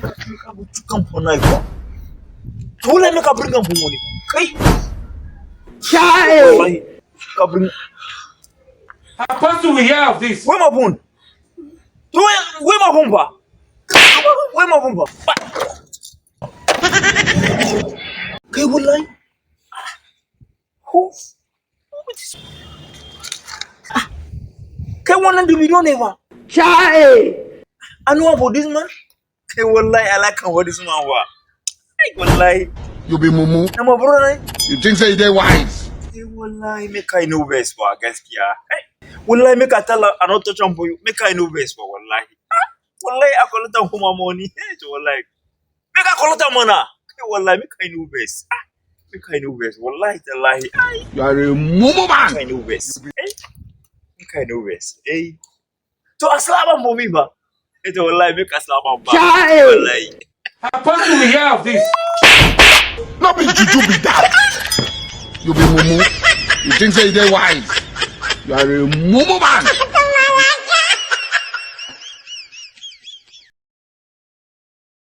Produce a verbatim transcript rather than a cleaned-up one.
Make I go chook am for knife. Too late, make I bring am for money. Kai. Chai! Wallahi, make I bring. Apostle will hear of this. Where my phone? Where, where my phone, ba? Where my phone, ba? Kai, wallahi. Who? Who be this? Ah. Kai, one do we don't ever. Chai! I know about this man. Kai, wallahi, I like how this man wa. Kai, wallahi. You be mumu. Na my brother, eh? You think say you dey wise? Kai, wallahi, make I no vex wa, gaskiya. Kai, wallahi, make I tell her, I not touch am for you. Make I no vex wa, wallahi. Ah, wallahi, I collect am for my money. Hey, wallahi. Make I collect am, man. Ah. Kai, wallahi, make I no vex. Ah, make I no vex. Wallahi, tallahi. Ai, You are a mumu make man. I no vex. Eh? Make I no vex. Hey. So I slap am for me, ba. Hey, wallahi, make I slap am back. Chai! Wallahi. Apostle will hear of this. No be juju be that. You be mumu. You think say you dey wise? You are a mumu man.